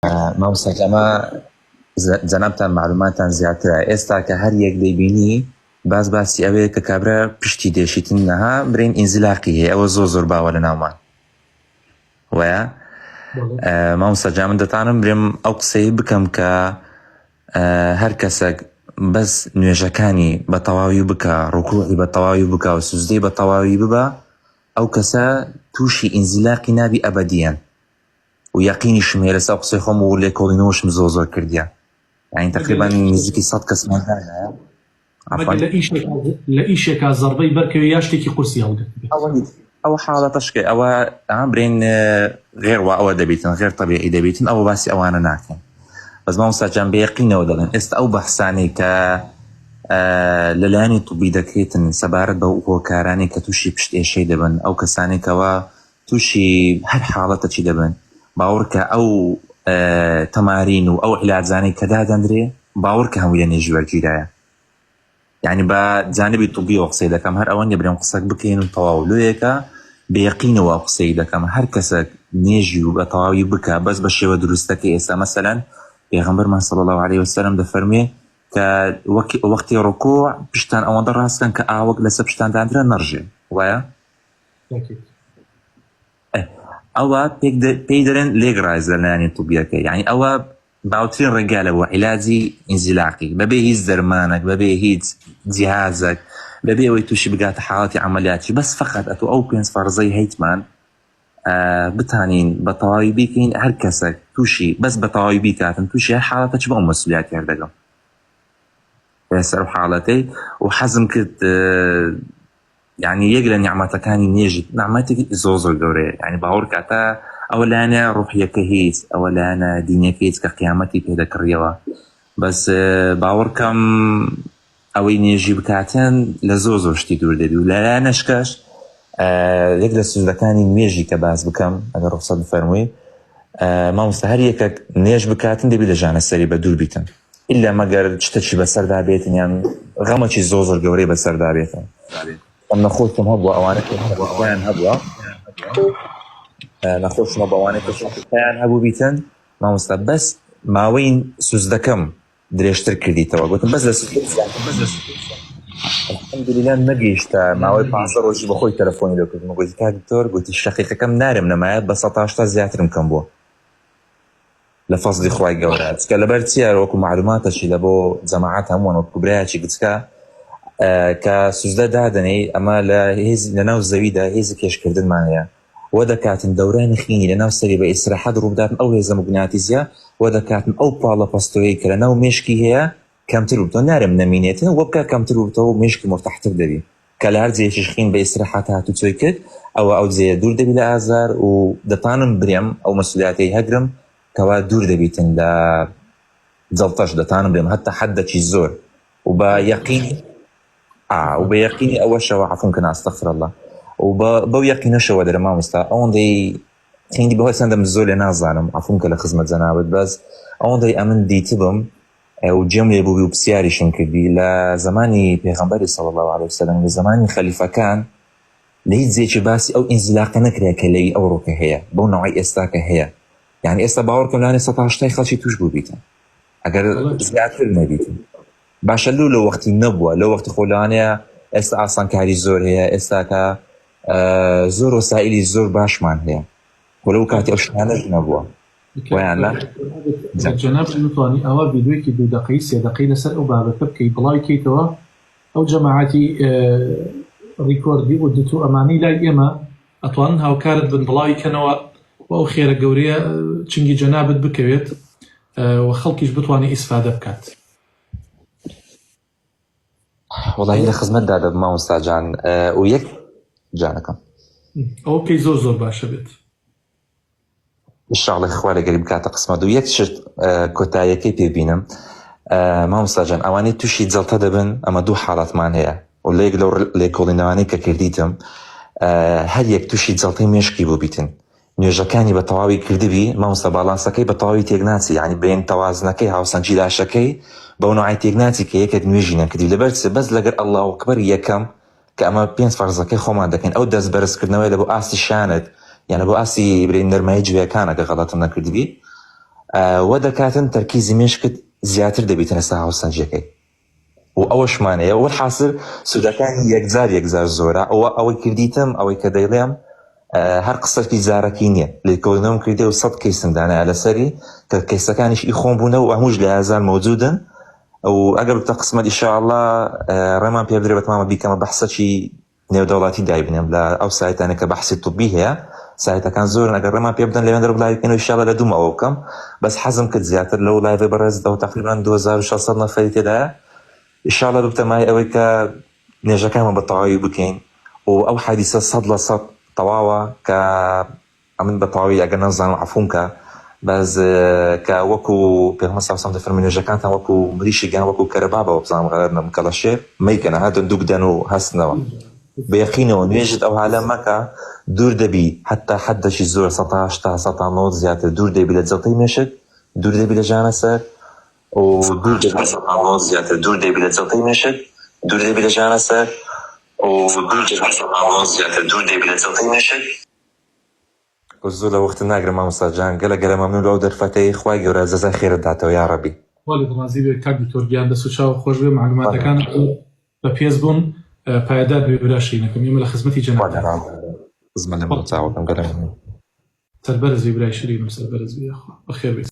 مامۆستا ئەمە جەنابتان معلوماتان زیاترە ئێستا کە هەر یەک دەیبینی باس باسی ئەوەیە کە کابرا پشتی دێشیتن نەها برین ئینزلاقی هەیە ئەوە زۆر زۆر باوە لە ناومان وایە مامۆستا جا من دەتانم برێم ئەو قسەی بکەم کە هەر کەسێک بەس نوێژەکانی بە تەواوی بکە ڕکوعی بە تەواوی بکە و سوزدەی بە تەواوی ببە ئەو کەسە تووشی ئینزلاقی نابی ئەبەدیان و یەقینیشم هەیە لەسەر قسەی خۆم و لێکۆڵینەوەشم زۆر زۆر کردیە یعنی تقریبا نزیکی 100 کەسمان دانایە. عەفوەن. مەگەر لە ئیشێکا لە ئیشێکا زەڕبەی بەرکەوێ یا شتێکی قورسی هەڵگرتبێ. ئەوە ئەوە حاڵەتەشکەی ئەوە ئا برێن غێر وا ئەوە دەبیتن غێر تەبیعی دەبیتن ئەوە باسی ئەوانە ناکەین بەس مامۆستا جان بە یەقینەوە دەڵێن ئێستا ئەو بەحسانەی کە لەلایەنی طبی دەکرێتن سەبارەت بە هۆکارانەی کە تووشی پشت ئێشەی دەبن ئەو کەسانەی کەوا تووشی هەر حاڵەتەکی دەبن باوەڕکە ئەو تەمارین و ئەو عیلاجانەی کە دادەندرێ باوەڕکە هەمووی لە نێژی وەرگیرایە یعنی بە جانبی طبیەوە قسەی دەکەم هەر ئەوە نیە برێم قسەک بکەین و تەواو لۆیەکە بە یەقینەوە قسەی دەکەم هەر کەسێک نێژی و بە تەواوی بکە بەس بە شێوە دروستەکەی ئێستا مەسەلەن پێغەمبەرمان صلی الله علیه وسلم دەفەرموێ کە وەختی ڕکوع پشتان ئەوەندە ڕاستکەن کە ئاوەک لەسەر پشتان داندرا نەڕژێ وایە ئەوە پێی دەرێن لێک ڕایز لە لایەنی طبیەکە یعنی ئەوە باوترین ڕێگا لە بۆ عیلاجی ئینزیلاقی بەبێ هیچ دەرمانێک بەبێ هیچ جیهازێک بەبێ ئەوەی تووشی بگاتە حاڵەتی عملیاتی بەس فقط ئەتۆ ئەو پێنج فەرزەی هەیتمان بتانین بە تەواوی بیکەین هەر کەسێک تووشی بەس بە تەواوی بیکاتن تووشی هەر حاڵەتە چ بۆ مەسولیاتی هەردەگەم لەسەر حاڵەتەی و حەزم کرد یعنی یەک لە نیعمەتەکانی نوێژی نعمەتێکی زۆر زۆر گەورەیە یعنی باوەڕ کە تا ئەوە لایەنە ڕوحیەکە هیچ ئەوە لایەنە دینیەکە هیچ کە قیامەتی پێ دەکڕیەوە بەس باوەڕ کەم ئەوەی نوێژی بکاتن لە زۆر زۆر شتی دوور دەبی و لایەنەشکەش یەک لە سوودەکانی نوێژی کە باس بکەم ئەگەر ڕوخسەت بفەرمووی مامۆستا هەر یەکێک نوێژ بکاتن دەبی لە ژانە سەری بە دوور بیتن ئیلا مەگەر شتەکی بەسەردا بێتن یان غەمەکی زۆر زۆر گەورەی بەسەردا بێتن. ئەم نەخۆشم هەبووە ئەوانە کە خۆیان هەبووە نەخۆشمە بەوانەی کە خۆیان هەبوو بیتن مامۆستا بەس ماوەی سوزدەکەم درێژتر کردیتەوە گوتم بەس لە الحمدلله نەگەیشتە ماوەی 15 ڕۆژی بەخۆی تەلەفۆنی لۆ کردم گوتی کاک دکتۆر گوتی شەقیقەکەم نارم نەمایە بە 180 زیاترم کەم بووە لە فەزڵی خوای گەورە چکە لەبەر چیە وەکو معلوماتەشی لە بۆ جەماعەت هەمووان وەکو برایەکی گچکە کە سوزدە دادەنێی ئەمە لە هێز لە ناو زەویدا هێزی کێشکردنمان هەیە وە دەکاتن دەورانی خینی لە ناو سەری بە ئیسراحەت ڕووبداتن ئەو هێزە موگناتیزیە وە دەکاتن ئەو پاڵە پەستۆیەی کە لە ناو مێشکی هەیە کەمتر ببتەوە نارێم نەمینێتن وە بکە کەمتر ببتەوە مێشکی مورتاحتر دەبی کە لە هەر جێیەکیش خین بە ئیسراحەت هاتوچۆی کرد ئەوە ئەو جێیە دوور دەبی لە ئازار و دەتانم برێم ئەو مەسولیاتەی هەگرم کەوا دوور دەبیتن لە جەڵتەش دەتانم برێم هەتا حەدەکی زۆر و بە یەقینی ئا و بە یەقینی ئەوەشەوە عەفوم کەن استغفر الله و بە بەو یەقینەشەوە دەرم مامۆستا ئەوەندەی خیندی بەهۆی چەندەم زۆر لێ نازانم عەفوم کە لە خزمەت جەنابت بەس ئەوەندەی ئەمن دیتبم و جێم لێ بووبی و پرسیاریشم کردی لە زەمانی پێغەمبەری صلی اللە علیە وسلم لە زەمانی خەلیفەکان لە هیچ جێیەکی باسی ئەو ئینزلاقە نەکرا کە لەوی ئەوڕۆکە هەیە بەو نەوعەی ئێستاکە هەیە یعنی ئێستا باوەڕ کەم لەوانەیە سەتا هەشتای خەڵکی توش بووبیتن ئەگەر زیاتر نەبیتن باشە لۆ لە وەختی نەبووە لە وەختی خۆ لەوانەیە ئێستا ئاسانکاری زۆر هەیە ئێستاکە زۆر وەسائلی زۆر باشمان هەیە خۆ لەو کاتی ئەو شتانەش نەبووە وایان نا؟ گەر جەنابت بتوانی ئاوا ڤیدیۆیەکی دوو دەقەیی سێ دەقەی لەسەر ئەو بابەتە بکەی بڵاوی کەیتەوە ئەو جەماعەتی ڕیکۆردی و ئودت و ئەمانەی لای ئێمە ئەتوانن هاوکارت بن بڵاوی کەنەوە و ئەو خێرە گەورەیە چنگی جەنابت بکەوێت و خەڵکیش بتوانێت ئیسفادە بکات. وەڵاهی لە خزمەتدا دەبم مامۆستا جان و یەک جانەکەم. ئەوە بکەی زۆر زۆر باشە بێت. ان شاء اللە خوا لەگەری بکاتە قسمەت و یەک شت کۆتاییەکەی پێ بینم مامۆستا جان ئەوانەی تووشی جەڵتە دەبن ئەمە دوو حاڵەتمان هەیە و لە یەک لەو لێکۆڵینەوانەی کە کردیتم هەر یەک تووشی جەڵتەی مێشکی بووبیتن نوێژەکانی بە تەواوی کردبی مامۆستا باڵانسەکەی بە تەواوی تێک ناچی یعنی بێن تەوازنەکەی هاوسەنگی لاشەکەی بەو نوعی تێک ناچی کە یەکێک نوێژی نەکردی لەبەر چ بەس لەگەر ئەڵڵاهو ئەکبەر یەکەم کە ئەمە پێنج فەرزەکەی خۆمان دەکەین ئەو دەست بەرزکردنەوەی لە بۆ ئاستی شانت یان بۆ ئاستی برێن نەرمایی جوێکانە کە غەڵەتم نەکردبی. وە دەکاتن تەرکیزی مێشکت زیاتر دەبیتن لەسەر هاوسەنگیەکەی و ئەوەشمان هەیە وەلحاسر سوودەکانی یەکجار یەکجار زۆرە ئەوە ئەوەی کردیتم ئەوەی کە دەیڵێم هەر قسەکی زارەکی نییە لێکۆڵینەوەم کردی و سەد کەیسم دانایە لەسەری کە کەیسەکانیش ئی خۆم بوونە و هەمووش لە یازان مەوجودن و ئەگەر بتە قسمەت ئیشاءاللە ڕێمان پێ بدرێ بەتمامە بیکەمە بەحسەکی نێودەوڵەتی دایبنێم لە ئەو سایتانە کە بەحسی طبی هەیە سایتەکان زۆرن ئەگەر ڕێمان پێ بدەن لەوێندەر بڵاوی بکەین و ئیشاءاللە لە دووم ئەوە بکەم بەس حەزم کرد زیاتر لەو لایڤەی بەڕێزت ئەوە تقریبا 2600 نەفەری تێدایە ئیشاءاللە ببتە مای ئەوەی کە نوێژەکانمان بە تەواوی بکەین و ئەو حەدیسە 100% تەواوە کە ئەمن بە تەواوی ئەگەر نەمزانم عەفوم کە بەس کە وەکو پێغەمبەر صلی اللە علیه و سلم دەفەرموێ نوێژەکانتان وەکو مریشک یان وەکو کەرەبابە وەبزانم غەلەت نەبم کەڵەشێر مەیکەن ها دەندوک دەن و هەستنەوە بە یەقینەوە نوێژت ئەوها لە مەکە دوور دەبی حەتا حەدەکی زۆر 80% 90% زیاتر دوور دەبی لە جەڵتەی مێشک دوور دەبی لە ژانە سەر و دوور دەبی 90% زیاتر دوور دەبی لە جەڵتەی مێشک دوور دەبی لە ژانە سەر و دوور دەبی 90% زیاتر دوور دەبی لە جەڵتەی مێشک. زۆر لە وەختت ناگرم مامۆستا جان گەلە گەلە مەمنون لەو دەرفەتەی خوای گەورە جەزای خێرت داتەوە یاڕەبی. خوا لێت ڕازی بێت کاک دکتۆر گیان دەست و چاوت خۆش بێ مەعلوماتەکانت زۆر بە پێز بوون پایەدار بێ برا شیرینەکەم ئێمە لە خزمەتی خوا لێ جەنابتان. ڕازی بێ خزمەت لە من و چاوەکەم گەلە مەمنون. سەربەرز بی برای شیرینم سەربەرز بی یاخوا بەخێر بێیت.